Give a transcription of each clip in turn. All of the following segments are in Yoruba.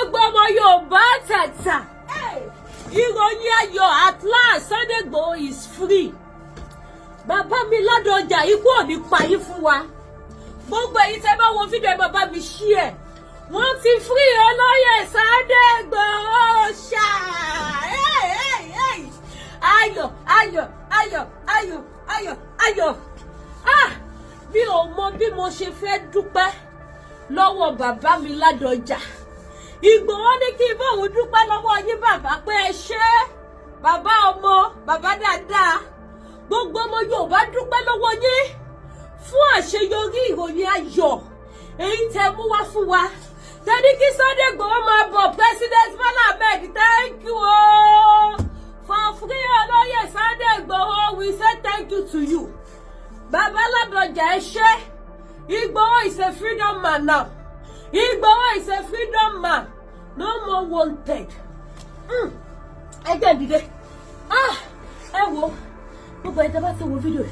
Gbogbo ọmọ Yorùbá tàtà, ìròyìn ayọ̀, at last Sunday Igboho is free. Bàbá mi Ládọjà, ikú ò ní pa yín fún wa. Gbogbo èyí tẹ́ bá wo fídíò, ẹ máa bá mi share. Wọ́n ti free olóyè Sunday Igboho ṣá. Ayọ̀, ayọ̀, ayọ̀, ayọ̀, ayọ̀, ayọ̀! Ah, mi ò mọ bí mo ṣe fẹ́ dúpẹ́ lọ́wọ́ bàbá mi Ládọjà. Ìgbòho ní kí n bóun dúpẹ́ lọ́wọ́ yín, bàbá, pé ẹ ṣé, bàbá ọmọ bàbá dáadáa. Gbogbo ọmọ Yorùbá dúpẹ́ lọ́wọ́ yín fún àṣeyọrí ìròyìn ayọ̀ èyí tẹ́ mú wá fún wa, tẹ́ni kí Sunday Igboho máa bọ̀. President Bola Ahmed, thank you o for free olóyè Sunday Igboho. We say thank you to you. Bàbá Ládọjà, ẹ ṣé. Igboho is a freedom man now. Igboho is a freedom man, no more wanted. Ẹ jẹ́ dìde. Ah, ẹ wo, gbogbo ẹ tẹ́ bá ti wo fídíò,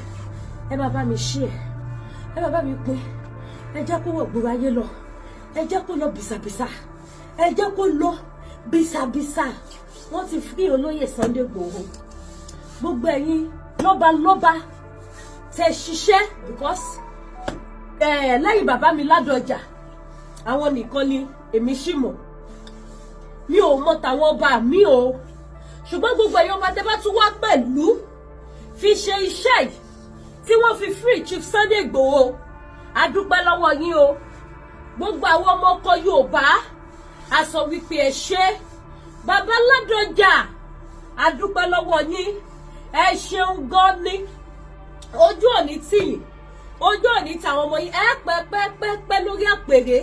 ẹ máa bá mi share, ẹ máa bá mi pín. Ẹ jẹ́ kó wọ̀ gbogbo ayé lọ, ẹ jẹ́ kó lọ bìsàbìsà, ẹ jẹ́ kó lọ bìsàbìsà. Wọ́n ti free olóyè Sunday Igboho. Gbogbo ẹ̀yin lọ́balọ́ba tẹ́ ṣiṣẹ́, because lẹ́yìn bàbá mi Ládọjà, àwọn nìkan ni èmi ṣì mọ̀. Mi ò mọ tàwọn ọba mi o, ṣùgbọ́n gbogbo ẹ̀yin ọba tẹ́ bá tún wá pẹ̀lú fi ṣe iṣẹ́ yìí tí wọ́n fi free Chief Sunday Igboho, a dúpẹ́ lọ́wọ́ yín o. Gbogbo àwọn ọmọ ọkọ Yorùbá, a sọ wípé ẹ ṣé. Bàbá Ládọjà, a dúpẹ́ lọ́wọ́ yín, ẹ ṣeun gan ni. Ojú òní tìyìn, ojú òní tàwọn ọmọ yín. Ẹ pẹ́ pẹ́ pẹ́ pẹ́ lórí àpèrè.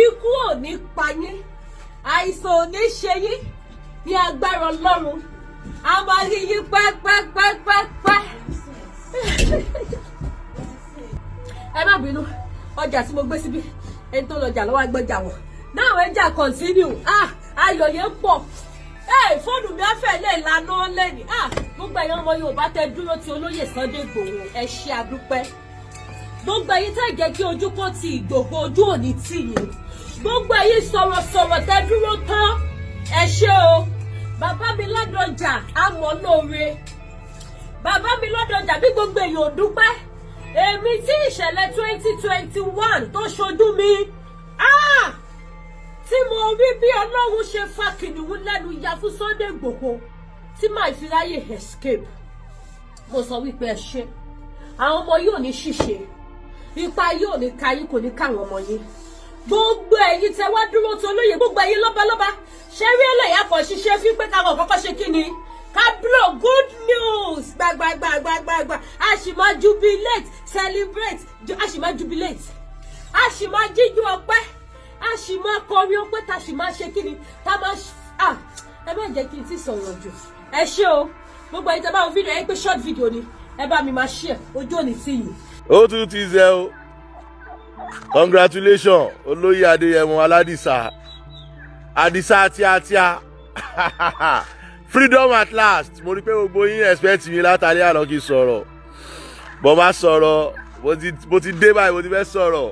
Ikú ò ní pa yín, àìsàn ò ní ṣe yín. Ní agbára Ọlọ́run, a máa rí yín pẹ́ pẹ́ pẹ́ pẹ́ pẹ́. Ẹ má bínú, ọjà tí mo gbé síbí, ẹni tó lọjà lọ́wọ́ agbọ́jà wọ̀ náà. Ẹ jà continue. Ah, ayọ̀ yẹn pọ̀. Ẹ fóònù mi á fẹ́ lè lànà lẹ́nìí. Ah, gbogbo ẹ̀yin ọmọ Yorùbá tẹ dúró ti olóyè Sunday Igboho, ẹ ṣé, àdúpẹ́. Gbogbo ẹ̀yin tẹ́ jẹ́ kí ojú kó ti Ìgbòho, ojú òní tì yín. Gbogbo ẹ̀yin sọ̀rọ̀sọ̀rọ̀ tẹ́ dúró tán, ẹ ṣé o. Bàbá mi Ládọjà, àmọ́ lóore. Bàbá mi Ládọjà, bí gbogbo èèyàn ò dúpẹ́, èmi tí ìṣẹ̀lẹ̀ 2021 tó ṣojú mi, ah, tí mo rí bí Ọlọ́run ṣe fa kìnìún lẹ́nu ya fún Sunday Igboho tí màá fi ráyè escape, mo sọ wípé ẹ ṣé. Àwọn ọmọ yóò ní ṣìṣe, ipa yóò ní ka yín, kò ní káwọn ọmọ yín. Gbogbo ẹ̀yin tẹ́ wá dúró tó lóye, gbogbo ẹ̀yin lọ́balọ́ba, ṣé rí ẹlẹ́yà kan ṣiṣẹ́ fí pé káwọn kọ́kọ́ ṣe kí ni, ká blow good news gbàgbàgbàgbàgbà. A sì máa jubilate, celebrate, a sì máa jubilate, a sì máa jíjú ọpẹ́, a sì máa kọrin ọpẹ́, tá a sì máa ṣe kí ni, tá a máa, ah, ẹ má jẹ́ kí n ti sọ̀rọ̀ jù. Ẹ ṣé o. Gbogbo ẹ̀yin tẹ́ bá wo fídíò ẹ pé short video ni, ẹ bá mi máa share. Ojú òní tì yín. Ó tún ti zẹ o. Congratulations, olóyè Adéyẹmọ Aládìsá, Àdìsá tíátíá. Freedom at last. Mo rí pé gbogbo yín expect mi látàrí àná kí n sọ̀rọ̀ bọ́ má sọ̀rọ̀. Mo ti dé báyìí, mo ti fẹ́ sọ̀rọ̀.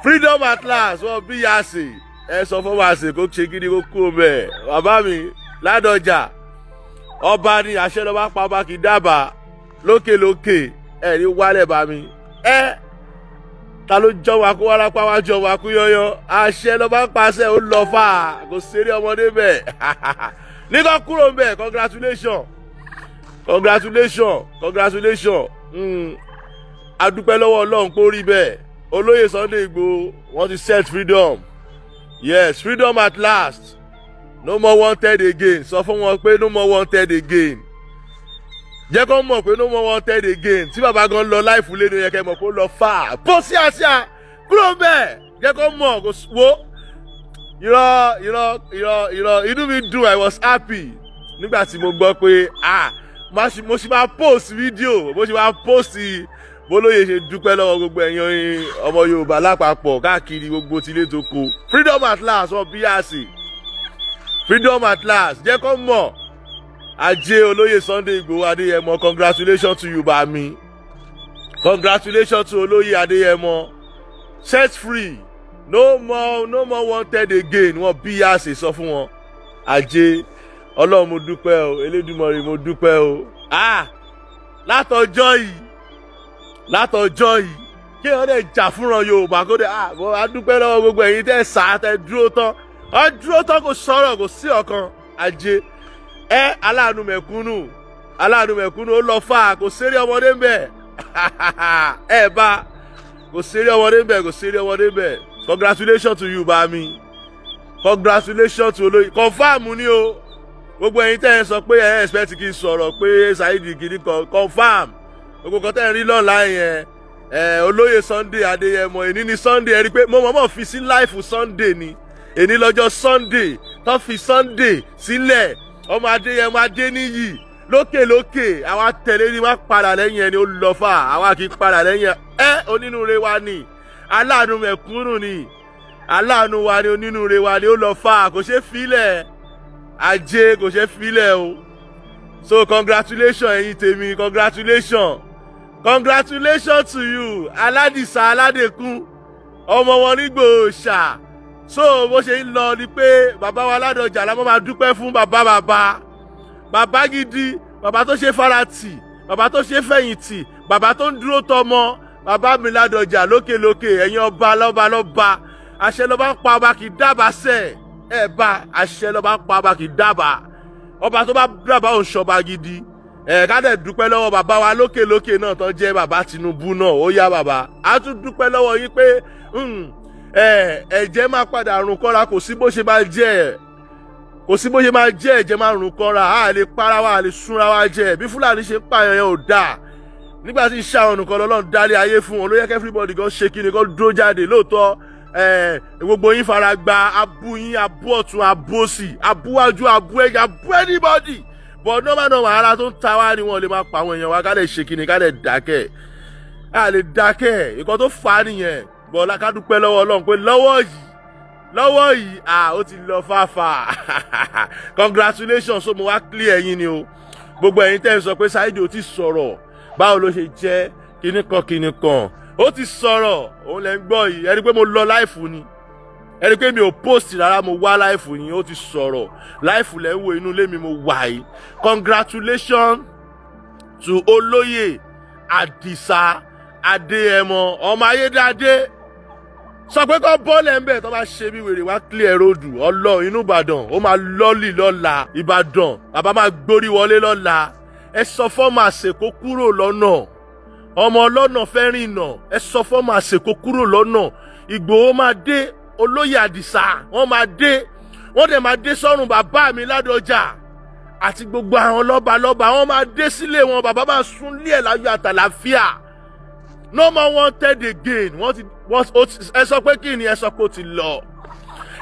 Freedom at last. Wọ́n bí yàsè, ẹ sọ fún wàsè kó ṣe kí ni, kó kú bẹ́ẹ̀. Bàbá mi Ládọjà, ọba ní àṣẹ lọ́ba pa, ọba kì í dábàá lókè lókè. Ẹ ní wálẹ̀ bá mi. Ẹ ta ló jọ wa kó wárápá wá jọ wa kú yọyọ? Àṣẹ lọ́ba ń pàṣẹ, ó lọ fà kò ṣeré ọmọdé bẹ́ẹ̀ nígbà kúrò ń bẹ̀. Congratulations, congratulations, congratulations. A dúpẹ́ lọ́wọ́ Ọlọ́run pé ó rí bẹ́ẹ̀. Olóyè Sunday Igboho, wọ́n ti set freedom. Yes, freedom at last, no more wanted again. Sọ fún wọn pé no more wanted again. Jẹ́ kó mọ̀ pé no more wanted again. Tí bàbá gan lọ láìfù lẹ́nu yẹn, kẹ́ mọ̀ kó lọ fà bó sí àṣà kúrò bẹ́ẹ̀. Jẹ́ kó mọ̀ kó wo. Irọ́, irọ́, irọ́, irọ́. Inú mi dùn, I was happy nígbà tí mo gbọ́ pé, ah, mo ṣì máa post video, mo ṣì máa post bólóyè ṣe dúpẹ́ lọ́wọ́ gbogbo ẹ̀yin ọmọ Yorùbá lápapọ̀ káàkiri gbogbo tilé tó kó. Freedom at last. Wọ́n bí àsè, freedom at last. Jẹ́ kó mọ̀. Ajé olóyè Sunday Igboho Adéyẹmọ, congratulations to you, bami. Congratulations to olóyè Adéyẹmọ, set free. No more, no more wanted again. Wọ́n bí yá ṣe sọ fún wọn. Ajé Ọlọ́run, mo dúpẹ́ o. Elédùmarè, mo dúpẹ́ o. Ah, látọjọ́ yìí, látọjọ́ yìí, kí wọ́n dẹ̀ jà fúnra Yorùbá kó dẹ̀. Ah, mo á dúpẹ́ lọ́wọ́ gbogbo ẹ̀yin tẹ́ sá, tẹ́ dúró tán, ọ dúró tán, kò sọ̀rọ̀, kò sí ọ̀kan. Ajé ẹ, aláàánú mẹ̀kúnnù, aláàánú mẹ̀kúnnù, ó lọ fà, kò séré ọmọdé ń bẹ̀. Ẹ bá kò séré ọmọdé ń bẹ̀, kò séré ọmọdé ń bẹ̀. Congratulations to you, bami. Congratulations to olóyè. Confam ni o. Gbogbo ẹ̀yin tẹ́ ẹ sọ pé ẹ expect kí n sọ̀rọ̀ pé Saheed kìíní kan, confam. Gbogbo kan tẹ́ ẹ rí lọ́la yẹn ẹ, olóyè Sunday Adéyẹmọ, èní ni Sunday. Ẹ rí i pé mo mọ̀ọ́mọ̀ fi sí live Sunday ni. Èní lọ́jọ́ Sunday tó fi Sunday sílẹ̀. Ọmọ Adéyẹmọ Adéníyì, lókè lókè, àwa tẹ̀lé ni wọ́n padà lẹ́yìn ẹni. Ó lọ fà, àwa kì í padà lẹ́yìn ẹ. Onínúure wa ni, aláàánú mẹ̀kúnnù ni, aláàánú wa ni, onínúure wa ni. Ó lọ fà, kò ṣeé filẹ̀. Ajé, kò ṣeé filẹ̀ o. So congratulations, ẹ̀yin tèmi. Congratulations, congratulations to you, Aládìsá Aládèkún, ọmọ wọn nígbò ṣà. So bó ṣe ń lọ ni pé bàbá wa Ládọjà la máa dúpẹ́ fún. Bàbá, bàbá, bàbá gidi, bàbá tó ṣe faratì, bàbá tó ṣe fẹ̀yìntì, bàbá tó ń dúró tọmọ. Bàbá mi Ládọjà, lókè lókè. Ẹ̀yin ọba lọ́ba lọ́ba, àṣẹ lọ́ba ń pa, ọba kì í dábàá sẹ̀ ẹ̀ bá àṣẹ lọ́ba ń pa, ọba kì í dábàá. Ọba tó bá dábàá òun ṣọba gidi. Ẹ̀ ká dẹ̀ dúpẹ́ lọ́wọ́ bàbá wa lókè lókè náà tó jẹ́ bàbá Tinubu náà. Ó yá bàbá, á tún dúpẹ́ lọ́wọ́ yín pé ẹ̀jẹ̀ máa padà rùn kọ́ra. Kò sí bó ṣe máa jẹ́, kò sí bó ṣe máa jẹ́, ẹ̀jẹ̀ máa rùn kọ́ra. A lè para wa, a lè súnra wa jẹ. Bí Fúlàní ṣe ń pààyàn yẹn ò dáa. Nígbà tí iṣẹ́ àwọn nìkan lọ́lọ́run dálé ayé fún wọn, ló yẹ kí everybody gan ṣe kíni kan dúró jáde. Lóòótọ́, gbogbo yín fara gba abú yín, abú ọ̀tún, abú òsì, abúwájú, abú ẹ̀yìn, abú anybody, but normal normal, ara tó ń ta wá ni. Wọn lè máa pa àwọn èèyàn wa, ká lè ṣe kíni, ká lè dákẹ́. A lè dákẹ́. Nǹkan tó fà á nìyẹn. Bọ́lá, ká dúpẹ́ lọ́wọ́ Ọlọ́run pé lọ́wọ́ yìí, lọ́wọ́ yìí, ah, ó ti lọ fáfà. Congratulations. So mo wá clear ẹ̀yin ni o. Gbogbo ẹ̀yin tẹ́ ẹ sọ pé Saheed ò ti sọ̀rọ̀, báwo ló ṣe jẹ́, kíní kan kíní kan, ó ti sọ̀rọ̀. Òun lẹ́ ń gbọ́ yìí. Ẹni pé mo lọ live ni, ẹni pé mi ò post rárá, mo wá live yìí. Ó ti sọ̀rọ̀. Live lẹ́ ń wo, inú ilé mi mo wà yìí. Congratulations to olóyè Àdìsá Adéyẹmọ, ọmọ Ayédáadé. Sọ pé kọ́ bọ́ọ̀lù ẹ̀ ń bẹ̀ tó bá ṣe bí wèrè, wá clear road. Ọlọ́run, inú Ìbàdàn ó máa lọ́ọ̀lì lọ́la. Ìbàdàn, bàbá máa gbórí wọlé lọ́la. Ẹ sọ fọ́ọ̀mù àsèkó kúrò lọ́nà. Ọmọ ọlọ́nà fẹ́ rìnà. Ẹ sọ fọ́ọ̀mù àsèkó kúrò lọ́nà. Ìgbòho máa dé. Olóyè Àdìsá, wọ́n máa dé, wọ́n dẹ̀ máa dé sọ́run. Bàbá mi Ládọjà àti gbogbo àwọn lọ́ba lọ́ba, wọ́n máa dé sílé wọn. Bàbá máa sún lé ẹ̀ láyọ̀ àtàlàfíà. No more wanted again. Wọ́n ti wọ́n ó ti. Ẹ sọ pé kí ni? Ẹ sọ pé ó ti lọ.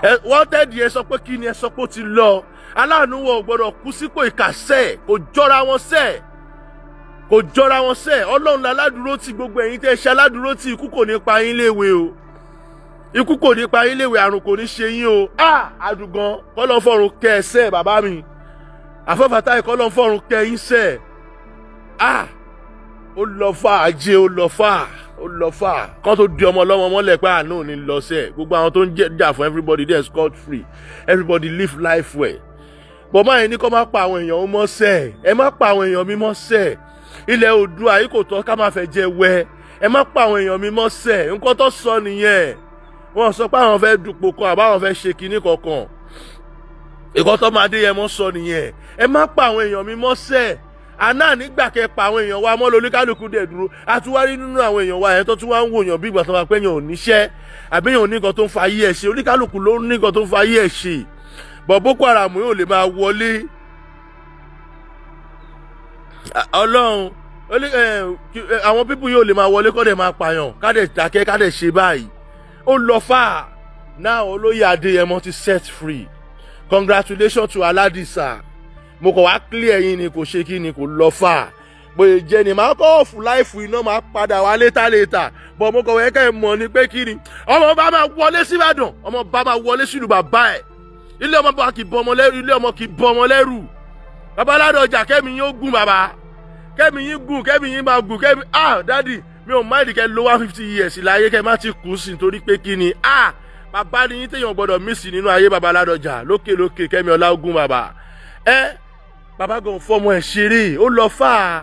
Ẹ wanted. Ẹ sọ pé kí ni? Ẹ sọ pé ó ti lọ. Aláàánú wọn ò gbọdọ̀ kú sípò ìkàsẹ́. Kò jọra wọn sẹ́, kò jọra wọn sẹ́. Ọlọ́run láládùúró tí gbogbo ẹ̀yin tẹ́ ṣe aládùúró tí, ikú kò ní pa yín léwe o. Ikú kò ní pa yín léwe, àrùn kò ní ṣe yín o. Ah, àdùgàn, kọ́lọ́ fọ̀run kẹ́ ẹ sẹ́. Bàbá mi àfọ́fàtà, ìkọ́lọ́ fọ̀run kẹ́ yín sẹ́. Ah, ó lọ fà. Ajé, ó lọ fà, ó lọ fà. Kán tó di ọmọ ọlọ́mọ mọ́lẹ̀ pé àánú ò ní lọ sẹ́. Gbogbo àwọn tó ń jà fún everybody there scot free, everybody live life well. Bọ̀ máa ní kó má pa àwọn èèyàn mọ́ sẹ́. Ẹ má pa àwọn èèyàn mímọ́ sẹ́. Ilẹ̀ Oòduà yìí kò tọ́ ká má fẹ́ jẹ wẹ́. Ẹ má pa àwọn èèyàn mímọ́ sẹ́. Nǹkan tó sọ nìyẹn. Wọ́n sọ pé àwọn fẹ́ dupò kan àbáwọn fẹ́ ṣe kinní kankan. Ìkọ́ tó máa dé yẹn mọ́ sọ nìyẹn. Ẹ má pa àwọn èèyàn mímọ́ sẹ́. Àná nígbà kẹ pa àwọn èèyàn wa mọ́ lóníkálukú dẹ̀ dúró. Àtúwárí nínú àwọn èèyàn wa yẹn tó tún wá ń wòyàn bí ìgbà tó máa pẹ́ yàn ò níṣẹ́, àbí yàn ò ní nǹkan tó ń fa ayé ẹ̀ ṣe. Oníkálukú ló ní nǹkan tó ń fa ayé ẹ̀ ṣe. Bọ̀ Boko Haram yóò lè máa wọlé. Ọlọ́run, àwọn people yóò lè máa wọlé kọ́ dẹ̀ máa pààyàn, ká dẹ̀ dákẹ́, ká dẹ̀ ṣe báyìí. Ó lọ fà náà. Olóyè Adéyẹmọ ti set free. Congratulations to Aládìsá. Mo kàn wá clear yín ni. Kò ṣe kí ni, kò lọ fà. Bóyá jẹ́ ni màá kọ́ off live iná, máa padà wá later later. Bọ̀ mo kàn wẹ́ kẹ́ ẹ mọ̀ ni pé kí ni, ọmọ bá máa wọlé síbàdàn, ọmọ bá máa wọlé sílùú bàbá ẹ̀. Ilé ọmọ bá kì í bọ ọmọ lẹ́rù, ilé ọmọ kì í bọ ọmọ lẹ́rù. Bàbá Ládọjà, kẹ́mi yín ó gùn. Bàbá, kẹ́mi yín gùn, kẹ́mi yín máa gùn, kẹ́mi. Ah, daddy mi ò mind kẹ́ lo 150 years láyé, kẹ́ má ti kú sí, nítorí pé kí ni, ah. Bàbá ni yín téèyàn gbọ́dọ̀ miss nínú ayé. Bàbá Ládọjà lókè lókè, Kẹ́mi Ọláògùn bàbá ẹ, bàbá gan fọmọ ẹ ṣeré, ó lọ fà á.